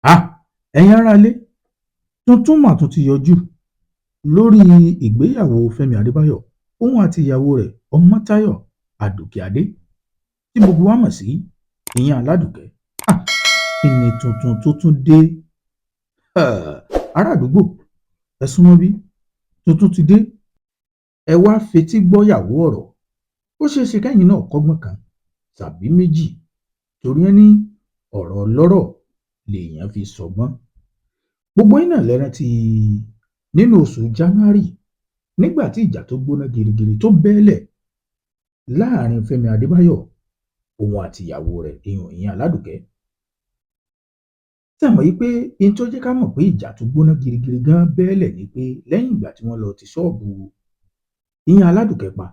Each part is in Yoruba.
Ah, ẹ̀yin aráalé, tuntun mà tún ti yọjú lórí ìgbéyàwó Fẹ́mi Adébáyọ̀, òun àti ìyàwó rẹ̀ Ọmọ́táyọ̀ Àdùkẹ́ Adé, tí gbogbo wa mọ̀ sí Ìyá Aládùkẹ́. Ah, kí ni tuntun tó tún dé? Ará àdúgbò, ẹ súnmọ́ bí, tuntun ti dé. Ẹ wá fetí gbọ́yàwó ọ̀rọ̀. Ó ṣeé ṣe kẹ́yìn náà kọ́gbọ́n kan tàbí méjì, torí ẹ ní ọ̀rọ̀ ọlọ́rọ̀ lèèyàn fi sọgbọ́n. Gbogbo yín náà lẹ rántí nínú oṣù January, nígbà tí ìjà tó gbóná girigiri tó bẹ́ẹ́lẹ̀ láàrin Fẹ́mi Adébáyọ̀, òun àti ìyàwó rẹ̀, ìyẹn Aládùkẹ́. Ṣé ẹ mọ̀ wípé n tó jẹ́ ká mọ̀ pé ìjà tó gbóná girigiri gan bẹ́ẹ́lẹ̀ ni pé lẹ́yìn ìgbà tí wọ́n lọ ti ṣọ́ọ̀bù ìyẹn Aládùkẹ́ pa,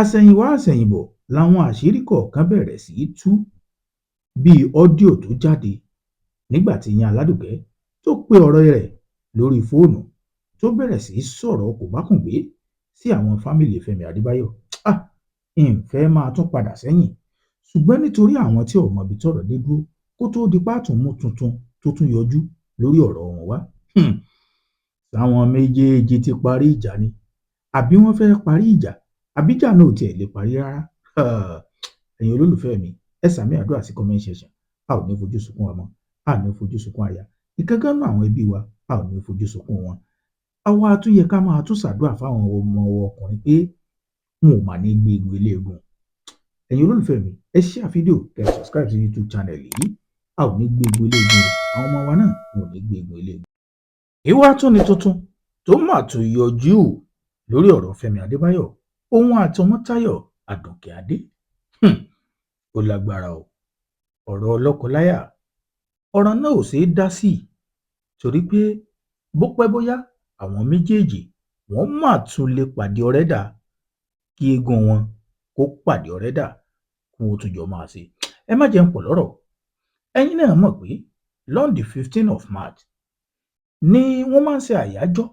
àsẹ̀yìnwá àsẹ̀yìnbọ̀ làwọn àṣírí kọ̀ọ̀kan bẹ̀rẹ̀ sí í tú, bíi audio tó jáde nígbà tí ìyẹn Aládùkẹ́ tó pe ọ̀rẹ́ rẹ̀ lórí fóònù, tó bẹ̀rẹ̀ sí í sọ̀rọ̀ kòbákùngbé sí àwọn family Fẹ́mi Adébáyọ̀. Ah, ǹfẹ́ máa tún padà sẹ́yìn, ṣùgbọ́n nítorí àwọn tí ò mọbi tọ́rọ̀ dé dúró, kó tóó di páàtún mú tuntun tó tún yọjú lórí ọ̀rọ̀ wọn wá. Sáwọn méjèèjì ti parí ìjà ni, àbí wọ́n fẹ́ẹ́ parí ìjà, àbí ìjà náà ò tiẹ̀ lè parí rárá? Ẹ̀yin olólùfẹ́ mi, ẹ sàmì àdúrà sí comment section. A ò ní fojú sunkún ọmọ, a ò ní fojú sunkún aya, ìkankan nínú àwọn ẹbí wa, a ò ní fojú sunkún wọn. Àwa tún yẹ ká máa tún ṣàdúrà fáwọn ọmọ ọkùnrin pé wọn ò mà ní gbé egun eléegun. Ẹ̀yin olólùfẹ́ mi, ẹ share fídíò, kẹ́ ẹ subscribe sí YouTube channel yìí. A ò ní gbé egun eléegun, àwọn ọmọ wa náà wọn ò ní gbé egun eléegun. Ìwà tún ni tuntun tó mà tún yọjú lórí ọ̀rọ̀ Fẹ́mi Adébáyọ̀, òun àti Ọmọ́táyọ̀ Àdùnkẹ́ Adé. Ó lágbára o. Ọ̀rọ̀ ọlọ́kọláya, ọ̀rọ̀ náà ò ṣeé dá sí, torí pé bó pẹ́ bóyá, àwọn méjèèjì wọ́n mà tún lè pàdé ọ̀rẹ́dà, kí eégún wọn kó pàdé ọ̀rẹ́dà, kí wọ́n tún jọ máa ṣe. Ẹ má jẹ́ ń pọ̀ lọ́rọ̀. Ẹ̀yin náà mọ̀ pé on the 15 of March ni wọ́n máa ń ṣe àyájọ́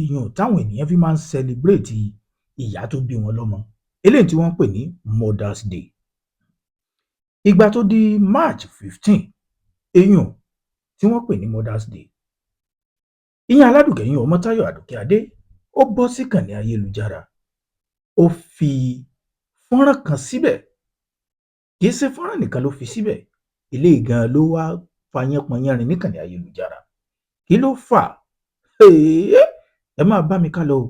ìyún táwọn ènìyàn fi máa ń celebrate ìyá tó bí wọn lọ́mọ, eléyìí tí wọ́n ń pè ní Mother's Day. Ìgbà tó di March 15, eyín tí wọ́n pè ní Mother's Day, ìyẹn Aládùkẹ́ yín Ọmọ́táyọ̀ Àdùkẹ́ Adé, ó bọ́ síkànnì ayélujára, ó fi fọ́nrán kan síbẹ̀. Kì í ṣe fọ́nrán nìkan ló fi síbẹ̀, eléyìí gan ló wá fa yánpọnyánrin níkànnì ayélujára. Kí ló fà á? Ẹ máa bá mi ká lọ o.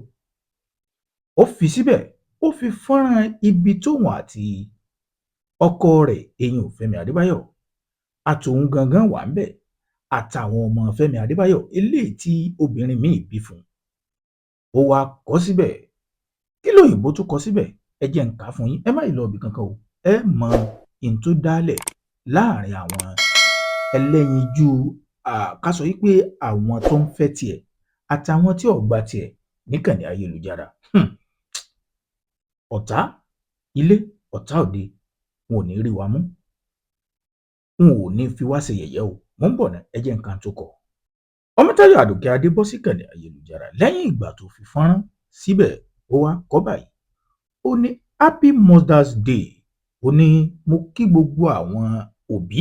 Ó fi síbẹ̀, ó fi fọ́nrán ibi tóun àti ọkọ rẹ̀, eyín Fẹ́mi Adébáyọ̀, àtòun gangan wà ńbẹ̀, àtàwọn ọmọ Fẹ́mi Adébáyọ̀ eléyìí tí obìnrin míì bí fún un. Ó wáá kọ síbẹ̀. Kí lóyìnbó tún kọ síbẹ̀? Ẹ jẹ́ n kà á fún yín. Ẹ má ì lọ ibì kankan o. Ẹ mọ ohun tó dálẹ̀ láàrin àwọn ẹlẹ́yinjú, ká sọ wípé àwọn tó ń fẹ́ tiẹ̀ àtàwọn tí ò gba tiẹ̀ níkànnì ayélujára. Ọ̀tá ilé, ọ̀tá òde, wọn ò ní rí wa mú, wọn ò ní fi wá ṣe yẹ̀yẹ́ o. Mò ń bọ̀ ná, ẹ jẹ́ nǹkan tó kọ. Ọmọ́táyọ̀ Àdùkẹ́ Adé bọ́ síkànnì ayélujára lẹ́yìn ìgbà tó fi fọ́nrán síbẹ̀. Ó wá kọ báyìí, ó ní, "Happy Mother's Day." Ó ní, "Mo kí gbogbo àwọn òbí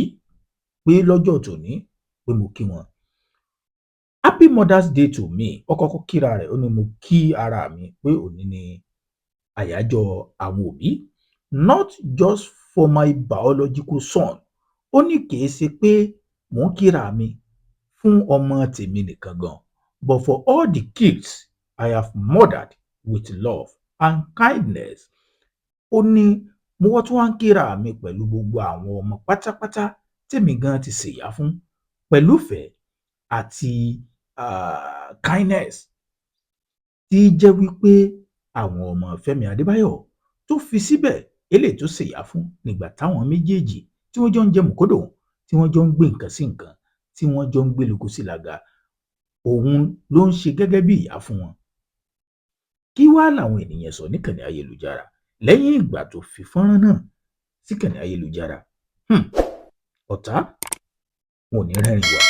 pé lọ́jọ́ tòní pé mo kí wọn. Happy Mother's Day to me." Ó kọ́kọ́ kíra rẹ̀, ó ní mo kí ara mi pé òní ni àyájọ́ àwọn òbí. "Not just for my biological son." Ó ní kì í ṣe pé mò ń kíra mi fún ọmọ tèmi nìkan gan, "but for all the kids I have mothered with love and kindness." Ó ní mo wá tún wá ń kíra mi pẹ̀lú gbogbo àwọn ọmọ pátápátá tèmi gan ti ṣèyá fún pẹ̀lú ìfẹ́ àti kindness, tí jẹ́ wípé àwọn ọmọ Fẹ́mi Adébáyọ̀ tó fi síbẹ̀, eléyìí tó ṣèyá fún nígbà táwọn méjèèjì tí wọ́n jọ ń jẹ mùkódò, tí wọ́n jọ ń gbé nǹkan sí nǹkan, tí wọ́n jọ ń gbé lóko sí làgà, òun ló ń ṣe gẹ́gẹ́ bí ìyá fún wọn. Kí wàá làwọn ènìyàn sọ níkànnì ayélujára lẹ́yìn ìgbà tó fi fọ́nrán náà síkànnì ayélujára? Ọ̀tá wọn ò ní rẹ́rìn wá.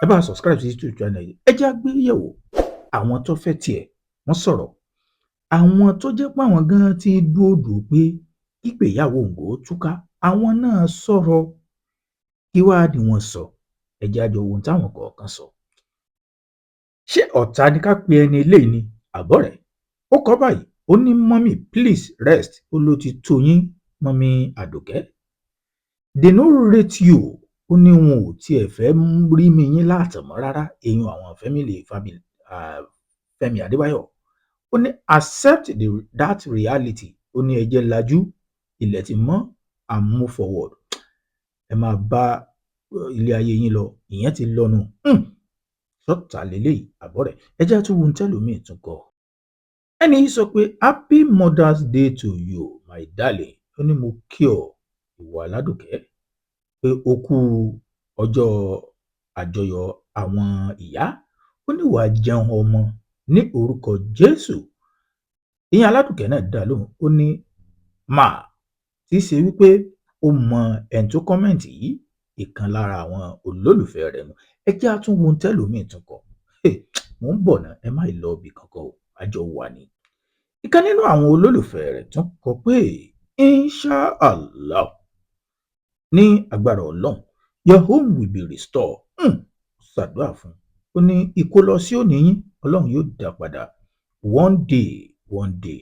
Ẹ bá subscribe sí YouTube channel yìí. Ẹ jẹ́ á gbé yẹ̀wò. Àwọn tó fẹ́ tiẹ̀, wọ́n sọ̀rọ̀. Àwọn tó jẹ́ pé àwọn gan ti dúró dùn pé kígbéyàwó òǹgò túká, àwọn náà sọ̀rọ̀. Kí wàá ní wọ́n sọ? Ẹ jẹ́ á jọ wo ohun táwọn kọ̀ọ̀kan sọ. Ṣé ọ̀tá ni ká pe ẹni eléyìí ni àbọ̀rẹ́? Ó kọ báyìí, ó ní, "Mummy, please rest." Ó ló ti tó yín, Mummy Àdùkẹ́. "They no rate you." Ó ní wọn ò tiẹ̀ fẹ́ rí mi yín láàtàn mọ́ rárá, èèyàn àwọn family Fẹ́mi Adébáyọ̀. Ó ní, "Accept that reality." Ó ní ẹ jẹ́ lajú, ilẹ̀ ti mọ́, and move forward. Ẹ máa bá ilé ayé yín lọ, ìyẹn ti lọ́nu. Sọ́tà lélẹ́yìí àbọ̀rẹ́? Ẹ jẹ́ á tún wo ohun tẹ́lòmíì tún kọ. Ẹni yìí sọ pé, "Happy Mother's Day to you, my darling." Ó ní mo kí ọ, ìwọ Aládùkẹ́, pé o kú ọjọ́ àjọyọ̀ àwọn ìyá. Ó ní wàá jẹun ọmọ ní orúkọ Jésù. Ìyẹn Aládùkẹ́ náà dá lóhùn, ó ní mà, tí í ṣe wípé ó mọ ẹni tó comment yìí, ìkan lára àwọn olólùfẹ́ rẹ̀ nù. Ẹ jẹ́ á tún wo ohun tẹ́lòmíì tún kọ. Mò ń bọ̀ ná, ẹ má ì lọ ibì kankan o, àjọ wà ní. Ìkan nínú àwọn olólùfẹ́ rẹ̀ tún kọ pé, "Inshallah", ní agbára Ọlọ́run, "your home will be restored." Ṣàdúrà fún un, ó ní ìkólọ sí òní yín, Ọlọ́run yóò dá padà. One day, one day,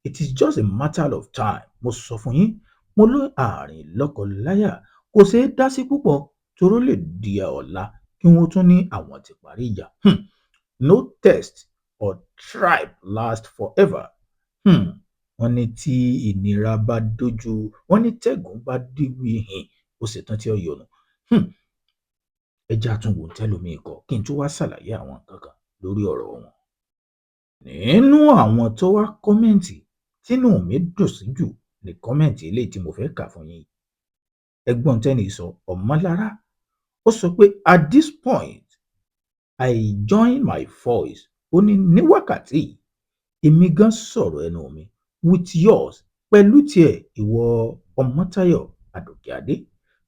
it is just a matter of time. Mo sọ fún yín, mo ló àárín lọ́kọ-láyà kò ṣeé dá sí púpọ̀, toró lè di ọ̀la kí wọ́n tún ní àwọn ti parí ìjà. No test or tribe last forever. Wọ́n ní tí ìnira bá dójú, wọ́n ní tẹ́gùn bá débi hìn, ó ṣetán tí ó yọnu. Ẹ jẹ́ á tún wo tẹ́lòmíì kọ kí n tó wá ṣàlàyé àwọn nǹkan kan lórí ọ̀rọ̀ wọn. Nínú àwọn tó wá comment tínú mi dùn sí jù ní comment eléyìí tí mo fẹ́ kà fún yín. Ẹ gbọ́ n tẹ́ni yìí sọ, Ọmọlára. Ó sọ pé, "At this point, I join my voice." Ó ní ní wákàtí yìí, èmi gan sọ̀rọ̀ ẹnu mi, "with yours", pẹ̀lú tiẹ̀, ìwọ Ọmọ́táyọ̀ Àdùkẹ́ Adé,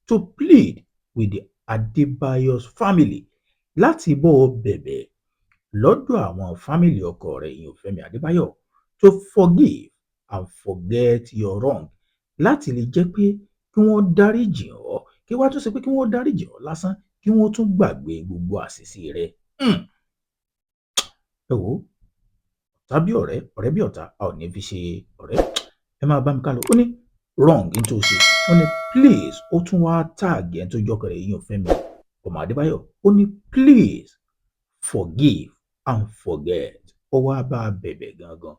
"to plead with the Adebayo's family", láti bọ́ ọ bẹ̀bẹ̀ lọ́dọ̀ àwọn family ọkọ rẹ̀, ìyẹn Fẹ́mi Adébáyọ̀, "to forgive and forget your wrong", láti lè jẹ́ pé kí wọ́n dáríjì ọ́, kí wàá tún ṣe pé kí wọ́n dáríjì ọ́ lásán, kí wọ́n tún gbàgbé gbogbo àṣìṣe rẹ̀. Ẹ wò ó, ọ̀tá bí ọ̀rẹ́, ọ̀rẹ́ bí ọ̀tá, a ò ní fi ṣe ọ̀rẹ́. Ẹ máa bá mi ká lọ. Ó ní wrong ní tó ṣe. Ó ní please, ó tún wá tag ẹni tó jọkọ rẹ̀, ìyẹn Fẹ́mi ọmọ Adébáyọ̀. Ó ní, "Please forgive and forget." Ó wá bá a bẹ̀bẹ̀ gangan.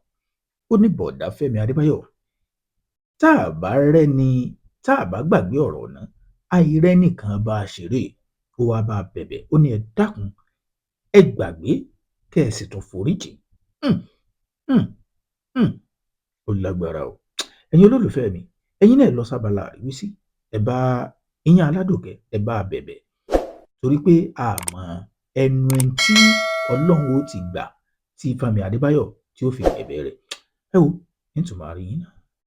Ó ní bọ̀dá Fẹ́mi Adébáyọ̀, tá a bá rẹ́ni, tá a bá gbàgbé ọ̀rọ̀ náà, àìrẹ́nìkan bá a ṣeré. Ó wá bá a bẹ̀bẹ̀, ó ní ẹ dákun, ẹ gbàgbé, kẹ́ ẹ sì tún foríjì. Ó lágbára o. Ẹ̀yin olólùfẹ́ mi, ẹ̀yin náà lọ sábàlá àríwísí, ẹ bá ìyẹn Aládòkẹ́, ẹ bá a bẹ̀bẹ̀, torí pé àmọ́ ẹnu ẹni tí Ọlọ́run ó ti gbà tí Fẹ́mi Adébáyọ̀ tí ó fi bẹ̀bẹ̀ rẹ̀. Ẹ wo, nítorí àrí yín náà.